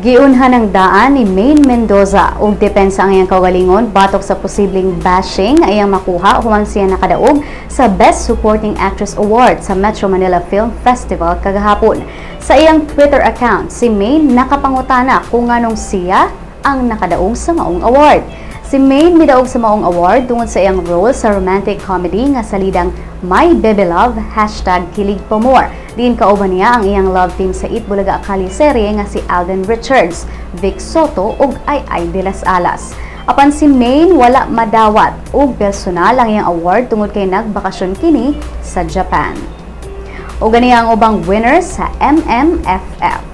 Giunhan ang daan ni Maine Mendoza og depensa ang iyang kaugalingon batok sa posibleng bashing nga iyang makuha human siya nakadaog sa Best Supporting Actress Award sa Metro Manila Film Festival kagahapon. Sa iyang Twitter account, si Maine nakapangutana kung nganong siya ang nakadaog sa maong award. Si Maine midaog sa maong award tungod sa iyang role sa romantic comedy nga salidang My Bebe Love #KiligPaMore. Diin kauban niya ang iyang love team sa Eat Bulaga Kalye serye nga si Alden Richards, Vic Sotto ug Ai-Ai delas Alas. Apan si Maine wala madawat og personal ang iyang award tungod kay nagbakasyon kini sa Japan. Ug gani ang ubang winners sa MMFF.